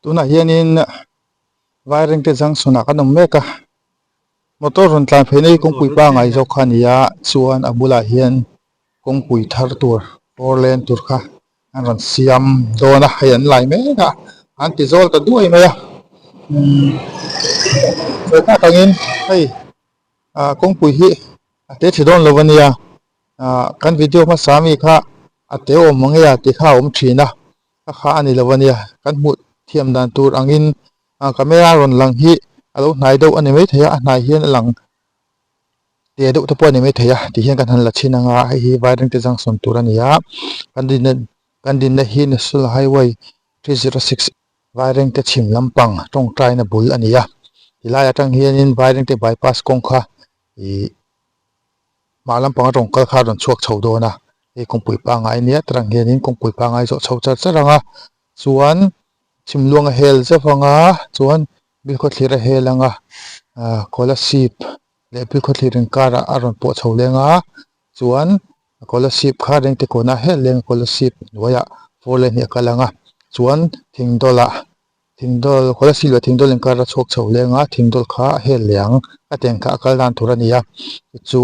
Tunah hianin Vairengte junction ah kan awm mek a motor rawn tlan phei na hi kawngpui pangai zawk kha a ni a chuan a bulah hian kawngpui thar tur four lane tur kha an rawn siam dawn a hei an lai mek a an ti zawl ta duai mai a umm sawi tak angin hei ah kawngpui hi a te tha dawn lo a nia ah kan video hmasa ami kha a te awm mang e a tih kha a awm thin a a kha a ni lo a nia kan hmuh thiam dan tur angin ah camera rawn lang hi a lo hnai deuh a ni maithei a a hnai hian a lang te deuh te pawh a ni maithei a ti hian kan han la chhin ang a hei hi Vairengte junction tur a ni a kan dinna kan dinna hi national highway 306 Vairengte chhim lampang tawngtaina bul a ni a tilai atang hianin Vairengte bypass kawng kha ih Hmah lampang atawng kal kha a rawn chhuak chho dawn a, hei kawngpui pangngai nia tarang hianin kawngpui pangngai zawh chho char char ang a, chuan chhimluang a hel zeuh ang a, chuan Bilkhawthlir a hel ang a, ah Kolasib leh Bilkhawthlir inkarah a rawn pawh chho leng a, chuan Kolasib kha Rengte kawnah a hel leng a, Kolasib hnuaiah four lane hi a kal ang a, chuan Thingdawlah Thingdawl Kolasib leh Thingdawl inkar a chhuak chho leng a, Thingdawl kha a hel leh ang a teng kha a kal dan tur a ni a, chu chu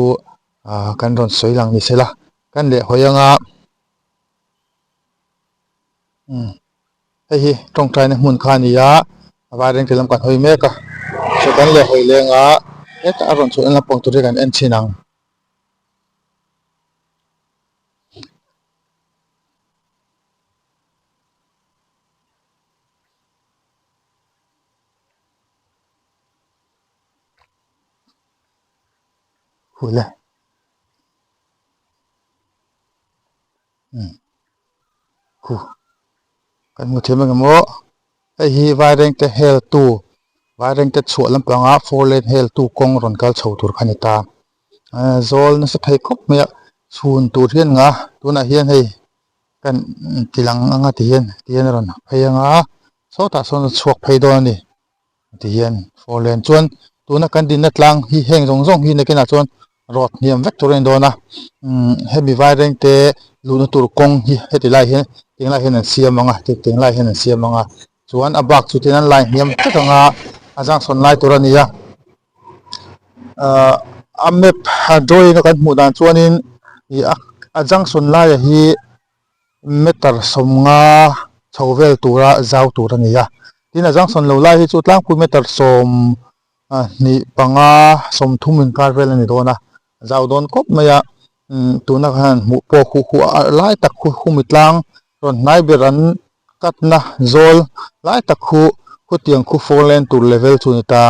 ah kan rawn sawi lang ni sela kan leh hawi anga umm hei hi tawngtaina hmun kha a ni a, a vai reng lam kan hawi mek a, chu kan leh hawi leng a hetah a rawn chhuah na lampang tur hi kan en chhin ang. Hule umm khu kan hmu thiam ang emaw hei hi Vairengte hel tu Vairengte chhuah lampanga four lane hel tu kawng rawn kal chho tur kha a ni ta ahh zawl nasa thei khawp mai a chhun tur hian nga tunah hian hei. Kan ti lang anga ti hian ti hian a rawn phei anga sawtah sawn a chhuak phei dawn a ni ti hian four lane chuan tuna kan dinna tlang hi heng zawng zawng hi nakinah chuan rawt hniam vek tur a ni dawn a umm hemi vaireng te luhna tur kawng hi heti lai hian tiang lai hian an siam ang a tiang lai hian an siam ang a chuan a bak chu tin an lai hniam vek ang a a zangsawn lai tur a ni a ahh a map a drawing a kan hmuh dan chuanin ih a a junction laiah hi meter sawmnga chho vel tura zau tur a ni a tin a junction lo lai hi chu tlangpui meter sawm hnih panga sawmthum inkar vel a ni dawn a zau dawn khawp mai a umm tuna khan hmuh pawh khuh khuh a lai tak khu khumi tlang rawn hnai ber an katna zawl lai tak khu khutiang khu four lane tur level chu a ni ta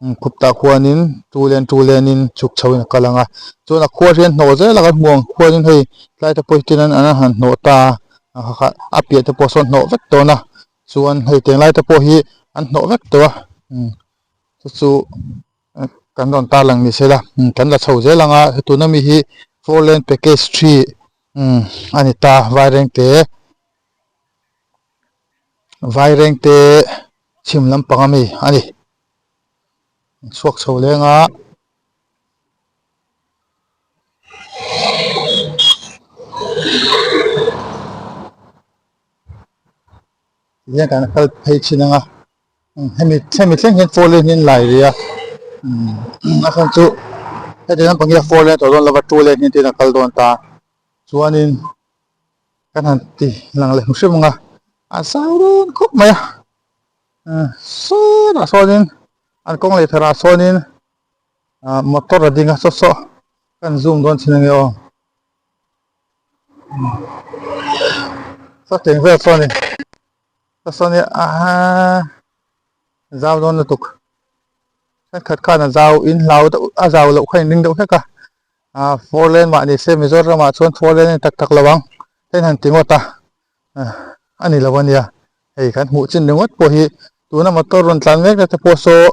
umm khup tah khuanin two lane two lane in chhuk chho in a kal ang a chuan a khua hian hnawh zel a kan hmu ang khuanin hei tlai te pawh hi tin an han hnawh ta a a piah te pawh sawn hnawh vek dawn a chuan hei tiang lai te pawh hi an hnawh vek tawh a umm chu chu. Kan rawn tarlang ni sela kan la chho zel ang a tuna mi hi four lane package three a ni ta Vairengte Vairengte chhim lampang ami a ni chhuak chho leng a. Tihian kan kal phei thin ang a. Hemi hemi thleng hian four lane hi an lai rih a umm a chhan chu heti lampang hi a four lane a tawh dawn lova two lane hi tin a kal dawn ta chuanin kan han ti lang leh hmu hrim ang a a zau dawn khawp mai a sawtah sawnin an kawng leh tharah sawnin ah motor a ding a saw saw kan zoom dawn thin ange aw saw teng vel sawnin. Ka sawn hi aa zau dawn lutuk thenkhat khan a zau in hlau deuh a zau loh kha in ring deuh hlek a ah four lane mah ni se Mizoram ah chuan four lane a ni tak tak lo ang heng han ti ngawt a a ni lo a nia hei kan hmuh chin ringawt pawh hi tuna motor rawn tlan mek na te pawh saw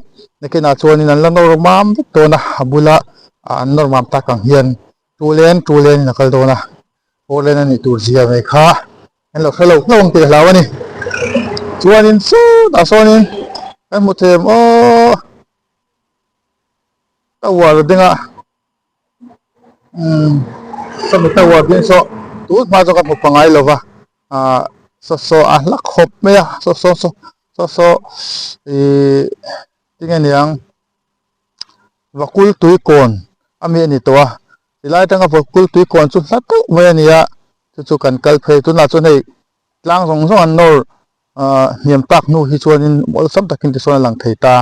nakinah chuanin an la nawr mam vek dawn a a bula an nawr mam tak ang hian two lane two lane in a kal dawn a four lane a nih tur zia mai kha. An lo hre lo hlauh ang tih ka hlau a ni. Chuanin sawtah sawnin kan hmu them aw tower ding a umm sawmi tower ding saw tun hma chu ka hmu pangai lo va ah saw saw a hla khawp mai a saw saw saw. Saw saw ihh tinge niang Vakul tuikawn a mi a ni tawh a tilai atanga Vakul tuikawn chu hla deuh mai a ni a chu chu kan kal phei tunah chuan hei tlang zawng zawng an nawr ahh hniam tak hnu hi chuanin awlsam takin tisawn a lang thei ta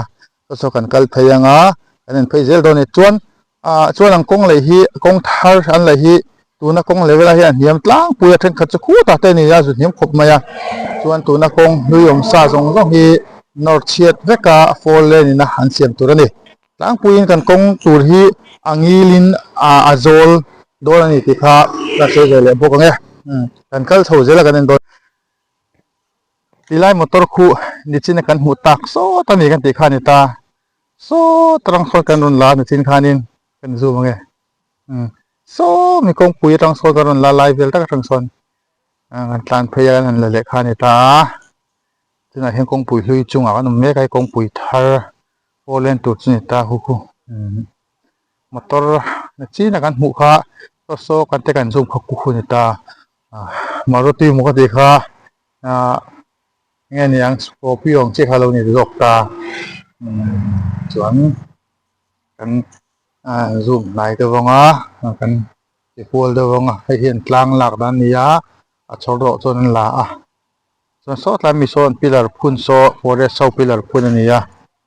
saw saw kan kal phei anga kan en phei zel dawn a ni chuan ah chuan ang kawng lei hi kawng thar an lei hi tuna kawng level ah hian a hniam tlangpui a thenkhat chu khutah te a ni a zu hniam khawp mai a chuan tuna kawng hlui awm sa zawng zawng hi nawr chhiat vek a four lane in a an siam tur a ni tlangpuiin kan kawng tur hi a ngil in ah a zawl dawn a ni tih kha ka sawi ve leh bawk ang e kan kal chho zel a kan en dawn. Tilai motor khu nichin a kan hmuh tak sawt a ni kan tih kha a ni ta. Saw tarang sawn kan rawn la nichin khanin kan zoom ange umm saw mi kawngpui atang sawn kan rawn la lai vel tak atang sawn kan tlan phei a kan han la leh kha a ni ta a tunah hian kawngpui hlui chungah kan awm mek a hei kawngpui thar four lane tur chu a ni ta khu khu umm motor nichin a kan hmuh kha saw saw kan te kan zoom kha khu khu a ni ta maruti maw ka tih kha ah. Nge niang scorpio ang chiah kha lo ni zawk ta chuan kan zoom hnai deuh vang a kan ti kual deuh vang a hei hian tlang lak dan a ni a a chhawr rawh chuan an la a chuan saw tlai mi sawn pillar phun saw forest ho pillar phun a ni a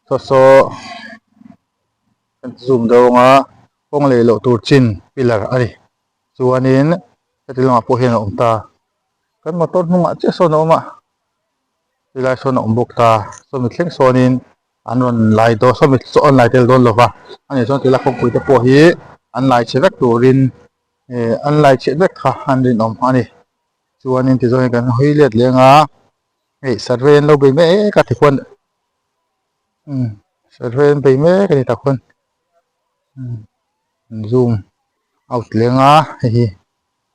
saw saw kan zoom deuh vang a kawng lei loh tur chin pillar a ni chuanin heti lamah pawh hian a awm ta. Kan motor hnungah chiah sawn a awm a tilai sawn a awm bawk ta sawmi thleng sawnin an rawn lai dawn sawmi chu an lai tel dawn lova ani chuan tilai kawngpui te pawh hi an lai chhe vek turin eh an lai chhiat vek kha an rinawm a ni chuanin tichuan kan hawi let leng a hei survey an lo bei mek a tikhuan umm survey an bei mek a ni tak khuan umm zoom out leng a hei hi.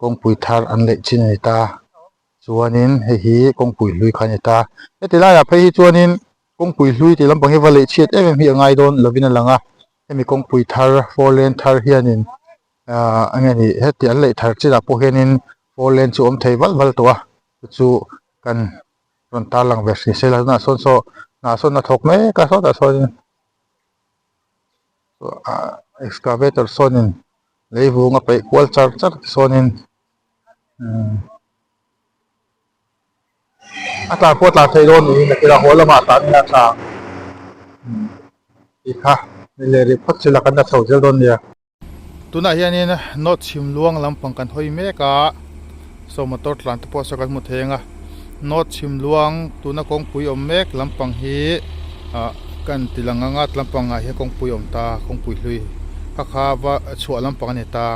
Kawngpui thar an leih chin a ni ta chuanin hei hi kawngpui hlui kha a ni ta heti laiah phei hi chuanin kawngpui hlui tih lampang hi va leih chhiat em em hi a ngai dawn lovin a lang a hemi kawngpui thar four lane thar hianin ahh eng nge ni heti an leih thar chinah pawh hianin four lane chu a awm thei valh valh tawh a chu chu kan rawn tarlang ve hri se la tunah sawn saw hnah sawn a thawk mek a sawtah sawnin. Excavator sawnin lei vung a peih kual char char te sawnin umm a tla pawh a tla theih dawn niin a kil a haw lamah tah nia a tla ang umm tih kha ni leh rih phawt chila kan la chho zel dawn nia. Tunah hianin North Chhimluang lampang kan hawi mek a, saw motor tlan te pawh saw kan hmu thei ang a, North Chhimluang tuna kawngpui awm mek lampang hi ah kan ti lang ang a, lampang ah hian kawngpui a awm ta, kawngpui hlui kha kha va chhuah lampang a ni ta,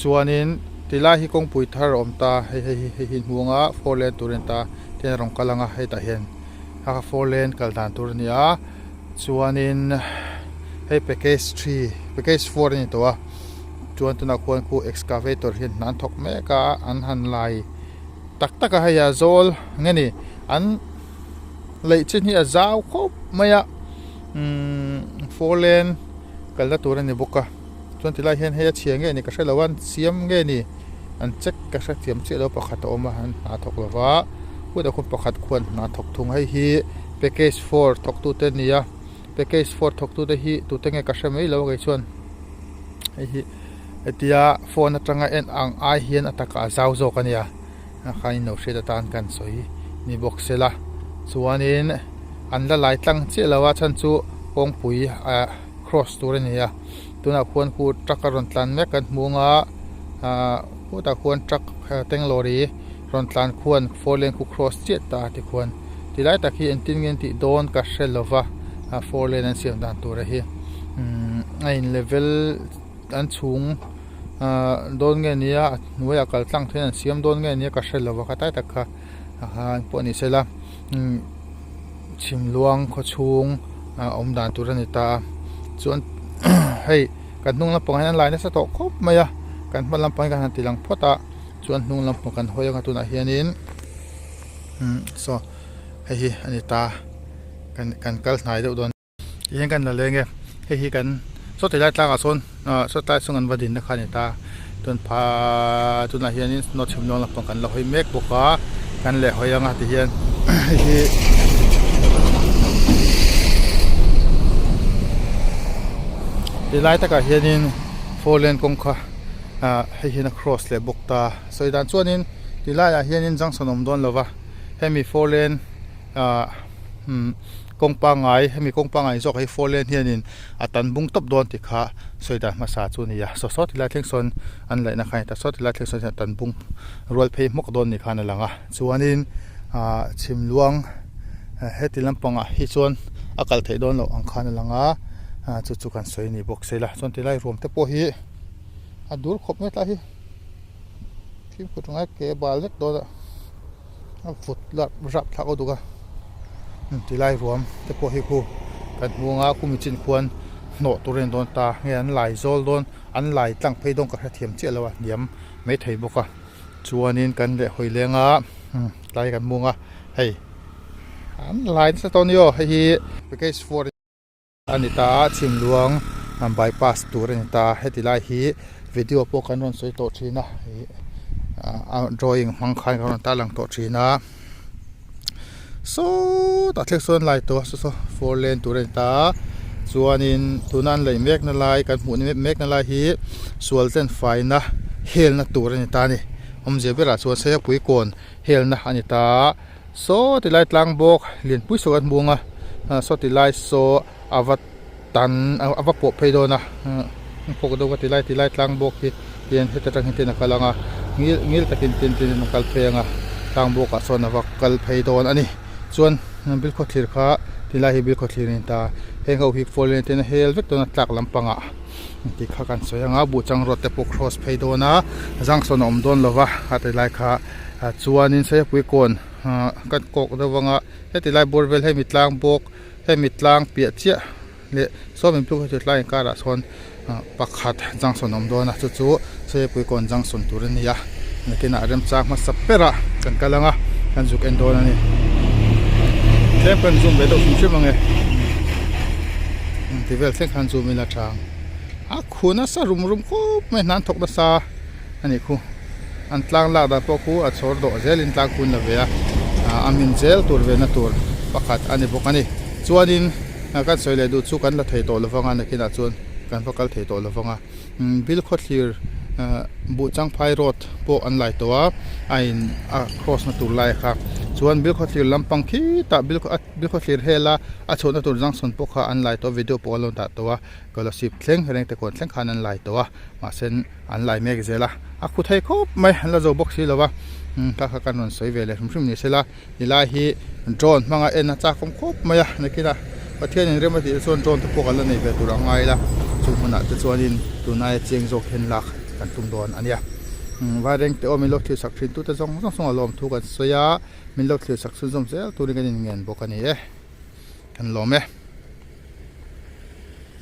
chuanin tilai hi kawngpui thar a awm ta, hei hei hi hei hi hmuang a four lane tur a ni ta, tihian a rawn kal ang a hetah hian kha kha four lane kal dan tur a ni a. Chuanin hei package three package four a ni tawh a chuan tunah khuan khu excavator hian hna an thawk mek a an han lai tak tak a hei a zawl nge ni an leih chin hi a zau khawp mai a umm four lane kalna tur a ni bawk a chuan tilai hian hei a chhia nge ni ka hrelo a an siam nge ni an check ka hrethiam chiah lo pakhat a awm a an hna thawk lova kutah khuan pakhat khuan hna thawk thung hei hi. Package four thawk tute a ni a package four thawk tute hi tute nge ka hre mai lo a kei chuan hei hi hetia phone atanga en ang ai hian a takah a zau zawk a nia a khan in lo hriat atan kan sawi ni bawk se la chuanin an la lai tlang chiah lo a chhan chu kawngpui ah cross tur a ni a tunah khuan khu truck a rawn tlan mek kan hmu ang a ah khutah khuan truck tanglawri rawn tlan khuan four lane khu cross chiah ta a tikhuan. Ti lai tak hi engtin nge an tih dawn ka hre lo va, a four lane an siam dan tur a hi umm a in level an chhung ahh dawn nge nia a hnuaiah kal tlang theih an siam dawn nge nia ka hre lo va khatlai tak kha a pawh ni sela umm chhimluang khaw chhung a awm dan tur a ni ta a chuan hei kan hnung lampang hian an lai nasa tawh khawp mai a kan hma lampang hi kan han ti lang phawt a chuan hnung lampang kan hawi anga tunah hianin. Umm saw hei hi a ni ta kan kan kal hnai deuh dawn ti hian kan la leng e hei hi kan saw ti lai tlangah sawn ah saw tlai chhung an va din na kha a ni ta chuan pha tunah hianin snow chhim lawn lampang kan la hawi mek bawk a kan leh hawi anga ti hian hei hi. Tilai takah hianin four lane kawng kha ah hei hian a cross leh bawk ta sawi dan chuanin tilaiah hianin junction awm dawn lova hemi four lane ah umm kawng pangngai hemi kawng pangngai zawk hi four lane hianin a tan bung tawp dawn tih kha sawi dan hmasa chu a ni a saw saw tilai thleng sawn an laihna kha a ni ta saw tilai thleng sawn hian a tan bung rual phei hmawk dawn ni khan a lang a chuanin ah chhimluang heti lampangah hi chuan a kal theih dawn loh ang khan a lang a ah chu chu kan sawi a ni bawk sela chuan tilai ruam te pawh hi a dur khawp mai tlai hi fimkhur ngai ke bal vek dawn a a vut lap rap thlak a duk a tilai ruam te pawh hi khu kan hmu anga khumi chin khuan hnawh tur a ni dawn ta nge an lai zawl dawn an lai tlang phei dawn ka hrethiam chiah lo a hniam maithei bawk a chuanin kan leh hawi leng a tlai kan hmu anga hei an lai nasa tawh a ni aw hei hi package four a ni ta a chhimluang bypass tur a ni ta heti lai hi video pawh kan rawn sawi tawh thin a ih a drawing hmang khan kan rawn tarlang tawh thin a sawtah thleng sawn lai tawh a saw saw four lane tur a ni ta a chuanin tuna an laih mek na lai kan hmuh mek na lai hi sual ten faina helna tur a ni ta a ni awmzia berah chuan Saiapui kawn helna a ni ta a. Saw ti lai tlang bawk lianpui saw kan hmu ang a saw ti lai saw a va tan a va pawh phei dawn a phawk deuh a ti lai ti lai tlang bawk hi tian heta tang hian tin a kal ang a ngil ngil takin tin tin a kal phei ang a tlang bawk ah sawn a va kal phei dawn a ni chuan bilkhawthlir kha ti lai hi bilkhawthlir a ni ta heng ho hi four lane ten a hel vek dawn a tlak lampang ah tih kha kan sawi ang a buhchang road te pawh cross phei dawn a junction a awm dawn lo va a ti lai kha. Ah chuanin Saiapui kawn ah kan kawk deuh anga heti lai bawr vel hemi tlang bawk hemi tlang piah chiah leh saw min tluk heti tlai inkarah sawn ah pakhat junction a awm dawn a chu chu Saiapui kawn junction tur a ni a nakinah remchang hmasa berah kan kal anga kan zuk en dawn a ni tlem kan zoom ve deuh hrim hrim ange ti vel thleng khan zoom ila tha ang a khu nasa rum rum khawp mai hna an thawk nasa. A nih khu an tlang lak dan pawh khu a chhawr dawh zelin tlang kun la ve a ah a min zel tur ve na tur pakhat a ni bawk a ni chuanin kan sawi leh duh chu kan la thei tawh lo vang a nakinah chuan kan va kal thei tawh lo vang a bill khawthlir ah buhchangphai road pawh an lai tawh a a in a cross na tur lai kha chuan bill khawthlir lampang khitah bill bill khawthlir hela a chhuahna tur junction pawh kha an lai tawh a video pawh an lo dah tawh a Kolasib thleng rengte kawn thleng khan an lai tawh a mahse an lai mek zel a a khu thei khawp mai an la zo bawk si lo va umm kha kha kan rawn sawi ve leh hrim hrim ni sela tilai hi drone hmanga en a chak awm khawp mai a nakinah Pathian in rem a tih te chuan drone te pawh kan la nei ve tur ang ngai ila chu hmunah te chuanin tunlaia chiang zawk hian lak kan tum dawn a nia umm vairengte aw min lo thlir sak thin tute zawng zawng chungah lawm thu kan sawi a min lo thlir sak chhunzawm zel turin kan inngen bawk a ni e kan lawm e.